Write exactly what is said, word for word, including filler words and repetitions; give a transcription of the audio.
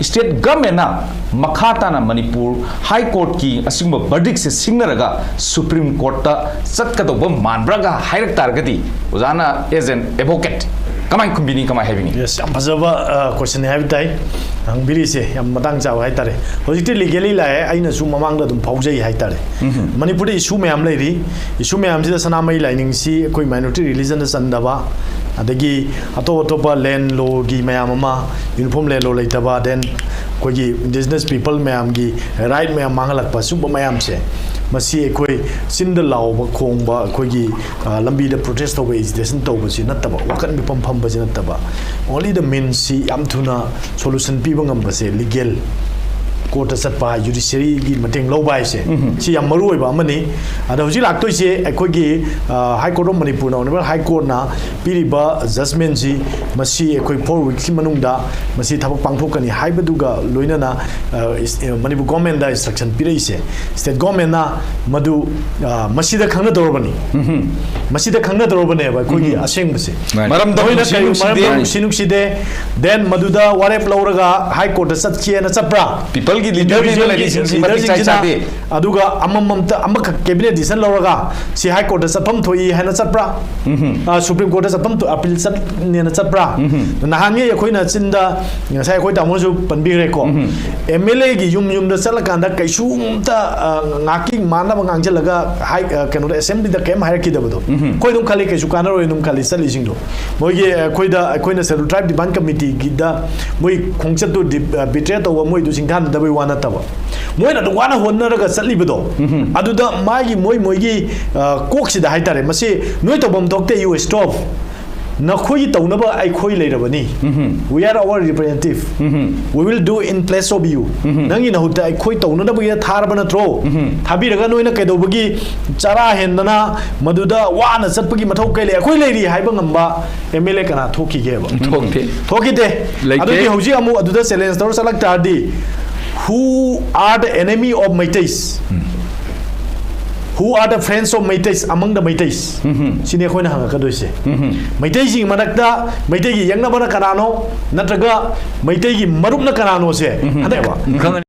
State ꯒꯚꯔꯟꯃꯦꯟꯅ ꯃꯈꯥ ꯇꯥꯅ ꯃꯅꯤꯄꯨꯔ ꯍꯥꯏ ꯀꯣꯔꯠꯀꯤ ꯑꯁꯤꯒꯨꯝꯕ ꯚꯔꯗꯤꯛꯁꯦ ꯁꯤꯡꯅꯔꯒ ꯁꯨꯄ꯭ꯔꯤꯝ ꯀꯣꯔꯠꯇ ꯆꯠꯀꯗꯧꯕ ꯃꯥꯟꯕ꯭ꯔꯥꯒ ꯍꯥꯏꯔꯛ ꯇꯥꯔꯒꯗꯤ, ꯑꯣꯖꯥꯅ as an advocate ꯀꯃꯥꯏꯅ ꯈꯨꯝꯕꯤꯅꯤ, ꯀꯃꯥꯏꯅ ꯍꯥꯏꯕꯤꯅꯤ? ꯌꯦꯁ, ꯌꯥꯝ ꯐꯖꯕ ꯀꯣꯏꯁꯟꯅꯤ ꯍꯥꯏꯕ ꯇꯥꯏ꯫ ꯍꯪꯕꯤꯔꯤꯁꯦ ꯌꯥꯝ ꯃꯇꯥꯡ ꯆꯥꯕ ꯍꯥꯏꯇꯥꯔꯦ꯫ ꯍꯧꯖꯤꯛꯇꯤ ꯂꯤꯒꯦꯂꯤ ꯂꯥꯛꯑꯦ, ꯑꯩꯅꯁꯨ ꯃꯃꯥꯡꯗ ꯑꯗꯨꯝ ꯐꯥꯎꯖꯩ ꯍꯥꯏꯇꯥꯔꯦ꯫ ꯃꯅꯤꯄꯨꯔꯗ ꯏꯁꯨ ꯃꯌꯥꯝ ꯂꯩꯔꯤ꯫ ꯏꯁꯨ ꯃꯌꯥꯝꯁꯤꯗ ꯁꯅꯥꯃꯍꯤ ꯂꯥꯏꯅꯤꯡꯁꯤ ꯑꯩꯈꯣꯏ ꯃꯥꯏꯅꯣꯔꯤꯇꯤ ꯔꯤꯂꯤꯖꯟꯗ ꯆꯟꯗꯕ, ꯑꯗꯒꯤ ꯑꯇꯣꯞ ꯑꯇꯣꯞꯄ ꯂꯦꯟ ꯂꯣꯒꯤ ꯃꯌꯥꯝ ꯑꯃ, ꯌꯨꯅꯤꯐꯣꯔꯝ ꯂꯦꯟ ꯂꯣ ꯂꯩꯇꯕ, ꯗꯦꯟ ꯑꯩꯈꯣꯏꯒꯤ ꯏꯟꯗꯤꯖꯤꯅꯁ ꯄꯤꯄꯜ ꯃꯌꯥꯝꯒꯤ ꯔꯥꯏꯠ ꯃꯌꯥꯝ ꯃꯥꯡꯍꯜꯂꯛꯄ, ꯁꯤꯒꯨꯝꯕ ꯃꯌꯥꯝꯁꯦ, ꯃꯁꯤ ꯑꯩꯈꯣꯏ ꯆꯤꯟꯗ ꯂꯥꯎꯕ ꯈꯣꯡꯕ, ꯑꯩꯈꯣꯏꯒꯤ ꯑ, ꯂꯝꯕꯤꯗ ꯄ꯭ꯔꯣꯇꯦꯁ ꯇꯧꯕ, ꯑꯦꯖꯤꯇꯦꯁꯟ ꯇꯧꯕꯁꯤ ꯅꯠꯇꯕ, ꯋꯥꯀꯠ ꯃꯤꯐꯝ ꯐꯝꯕꯁꯤ ꯅꯠꯇꯕ, only the means ꯁꯤ ꯌꯥꯝ ꯊꯨꯅ ꯁꯣꯂꯨꯁꯟ ꯄꯤꯕ ꯉꯝꯕꯁꯦ ꯂꯤꯒꯦꯜ ꯀꯣꯔꯠꯇ ꯆꯠꯄ, ꯖꯨꯗꯤꯁꯤꯌꯔꯤꯒꯤ ꯃꯇꯦꯡ ꯂꯧꯕ ꯍꯥꯏꯁꯦ, ꯁꯤ ꯌꯥꯝ ꯃꯔꯨ ꯑꯣꯏꯕ ꯑꯃꯅꯤ꯫ ꯑꯗ ꯍꯧꯖꯤꯛ ꯂꯥꯛꯇꯣꯏꯁꯦ ꯑꯩꯈꯣꯏꯒꯤ ꯍꯥꯏ ꯀꯣꯔꯠ ꯑꯣꯐ ꯃꯅꯤꯄꯨꯔꯅ, ꯑꯣꯅꯔꯦꯕꯜ ꯍꯥꯏ ꯀꯣꯔꯠꯅ ꯄꯤꯔꯤꯕ ꯖꯁꯃꯦꯟꯁꯤ, ꯃꯁꯤ ꯑꯩꯈꯣꯏ ꯐꯣꯔ ꯋꯤꯛꯁꯀꯤ ꯃꯅꯨꯡꯗ ꯃꯁꯤ ꯊꯕꯛ ꯄꯥꯡꯊꯣꯛꯀꯅꯤ ꯍꯥꯏꯕꯗꯨꯒ ꯂꯣꯏꯅꯅ, ꯑ, ꯏꯁ-, ꯑ, ꯃꯅꯤꯄꯨꯔ ꯒꯣꯔꯃꯦꯟꯗ ꯏꯟꯁꯇ꯭ꯔꯛꯁꯟ ꯄꯤꯔꯛꯏꯁꯦ, ꯁ꯭ꯇꯦꯠ ꯒꯣꯔꯃꯦꯟꯅ ꯃꯗꯨ, ꯑ, ꯃꯁꯤꯗ ꯈꯪꯅꯗꯧꯔꯕꯅꯤ꯫ ꯃꯁꯤꯗ ꯈꯪꯅꯗꯧꯔꯕꯅꯦꯕ ꯑꯩꯈꯣꯏꯒꯤ ꯑꯁꯦꯡꯕꯁꯦ꯫ ꯃꯔꯝꯗ ꯃꯣꯏꯅ ꯅꯨꯡꯁꯤ ꯀꯔꯤ ꯅꯨꯡꯁꯤꯗꯦ꯫ ꯃꯔꯝꯗ ꯅꯨꯡꯁꯤ ꯅꯨꯡꯁꯤꯗꯦ, ꯗꯦꯟ ꯃꯗꯨꯗ ꯋꯥꯔꯦꯞ ꯂꯧꯔꯒ ꯍꯥꯏ ꯀꯣꯔꯠꯇ ꯆꯠꯈꯤꯅ ꯆꯠꯄ꯭ꯔꯥ? ꯄꯤꯄꯜꯒꯤ ꯂꯤꯗꯔꯅꯦꯕ ꯂꯩꯔꯤꯁꯤꯡꯁꯤ ꯃꯇꯤꯛ ꯆꯥꯏ ꯆꯥꯗꯦ꯫ ꯑꯗꯨꯒ ꯑꯃꯃꯝꯇ ꯑꯃꯈꯛ ꯀꯦꯕꯤꯅꯦꯠ ꯗꯤꯁꯤꯖꯟ ꯂꯧꯔꯒ ꯁꯤ ꯍꯥꯏ ꯀꯣꯔꯠꯇ ꯆꯠꯐꯝ ꯊꯣꯛꯏ ꯍꯥꯏꯅ ꯆꯠꯄ꯭ꯔꯥ? ꯑ, ꯁꯨꯄ꯭ꯔꯤꯝ ꯀꯣꯔꯠꯇ ꯆꯠꯐꯝ ꯊꯣꯛ-, ꯑꯄꯤꯜ ꯆꯠꯅꯦꯅ ꯆꯠꯄ꯭ꯔꯥ? ꯅꯍꯥꯟꯒꯤ ꯑꯩꯈꯣꯏꯅ ꯆꯤꯟꯗ ꯉꯁꯥꯏ ꯑꯩꯈꯣꯏ ꯇꯥꯃꯣꯅꯁꯨ ꯄꯟꯕꯤꯈ꯭ꯔꯦꯀꯣ꯫ ꯑꯦꯝ ꯑꯦꯜ ꯑꯦꯒꯤ ꯌꯨꯝ ꯌꯨꯝꯗ ꯆꯠꯂꯀꯥꯟꯗ ꯀꯩꯁꯨꯝꯇ, ꯑ, ꯉꯥꯛꯀꯤ ꯃꯥꯟꯅꯕ ꯉꯥꯡꯁꯤꯜꯂꯒ ꯍꯥꯏ-, ꯑ, ꯀꯩꯅꯣꯗ ꯑꯦꯁꯦꯝꯕ꯭ꯂꯤꯗ ꯀꯩꯝ ꯍꯥꯏꯔꯛꯈꯤꯗꯕꯗꯣ꯫ ꯑꯩꯈꯣꯏ ꯑꯗꯨꯝ ꯈꯜꯂꯤ ꯀꯩꯁꯨ ꯀꯥꯟꯅꯔꯣꯏ ꯑꯗꯨꯝ ꯈꯜꯂꯤ ꯆꯠꯂꯤꯁꯤꯡꯗꯣ꯫ ꯃꯣꯏꯒꯤ ꯑꯩꯈꯣꯏꯗ, ꯑꯩꯈꯣꯏꯅ ꯁꯦꯗꯨꯜ ꯇ꯭ꯔꯥꯏꯕ ꯗꯤꯃꯥꯟ ꯀꯃꯤꯇꯤꯒꯤꯗ ꯃꯣꯏ ꯈꯣꯡꯆꯠꯇꯨ ꯗꯤ-, ꯑ, ꯕꯤꯇ꯭ꯔꯦ ꯇꯧꯕ, ꯃꯣꯏꯗꯨ ꯁꯤꯡꯊꯥꯅꯗꯕꯩ ꯋꯥ ꯅꯠꯇꯕ, ꯃꯣꯏꯅ ꯑꯗꯨꯝ ꯋꯥꯅ ꯍꯣꯠꯅꯔꯒ ꯆꯠꯂꯤꯕꯗꯣ, ꯑꯗꯨꯗ ꯃꯥꯒꯤ ꯃꯣꯏ ꯃꯣꯏꯒꯤ, ꯑ, ꯀꯣꯛꯁꯤꯗ ꯍꯥꯏꯇꯥꯔꯦ, ꯃꯁꯤ ꯅꯣꯏ ꯇꯧꯐꯝ ꯊꯣꯛꯇꯦ, you stop, ꯅꯈꯣꯏꯒꯤ ꯇꯧꯅꯕ ꯑꯩꯈꯣꯏ ꯂꯩꯔꯕꯅꯤ꯫ We are our representative. We will do in place of you. ꯅꯪꯒꯤ ꯅꯍꯨꯠꯇ ꯑꯩꯈꯣꯏ ꯇꯧꯅꯅꯕꯒꯤ ꯊꯥꯔꯕ ꯅꯠꯇ꯭ꯔꯣ? ꯊꯥꯕꯤꯔꯒ ꯅꯣꯏꯅ ꯀꯩꯗꯧꯕꯒꯤ ꯆꯔꯥ ꯍꯦꯟꯗꯅ ꯃꯗꯨꯗ ꯋꯥꯅ ꯆꯠꯄꯒꯤ ꯃꯊꯧ ꯀꯩ ꯂꯩ? ꯑꯩꯈꯣꯏ ꯂꯩꯔꯤ ꯍꯥꯏꯕ ꯉꯝꯕ ꯑꯦꯝ ꯑꯦꯜ ꯑꯦ ꯀꯅꯥ ꯊꯣꯛꯈꯤꯒꯦꯕ? ꯊꯣꯛꯇꯦ꯫ ꯊꯣꯛꯈꯤꯗꯦ꯫ ꯂꯩꯇꯦ꯫ ꯑꯗꯨꯗꯤ ꯍꯧꯖꯤꯛ ꯑꯃꯨꯛ ꯑꯗꯨꯗ ꯆꯦꯂꯦꯟꯖ ꯇꯧꯔ ꯆꯠꯂꯛ ꯇꯥꯔꯗꯤ, who are the enemy of Meiteis? Who are the friends of Meiteis among the Meiteis? ꯁꯤꯅꯤ ꯑꯩꯈꯣꯏꯅ ꯍꯪꯉꯛꯀꯗꯣꯏꯁꯦ꯫ ꯃꯩꯇꯩꯁꯤꯡꯒꯤ ꯃꯔꯛꯇ ꯃꯩꯇꯩꯒꯤ ꯌꯦꯛꯅꯕꯅ ꯀꯅꯥꯅꯣ, ꯅꯠꯇ꯭ꯔꯒ ꯃꯩꯇꯩꯒꯤ ꯃꯔꯨꯞꯅ ꯀꯅꯥꯅꯣꯁꯦ ꯍꯪꯉꯛꯑꯦꯕ꯫ ꯈꯪꯉꯅꯤ꯫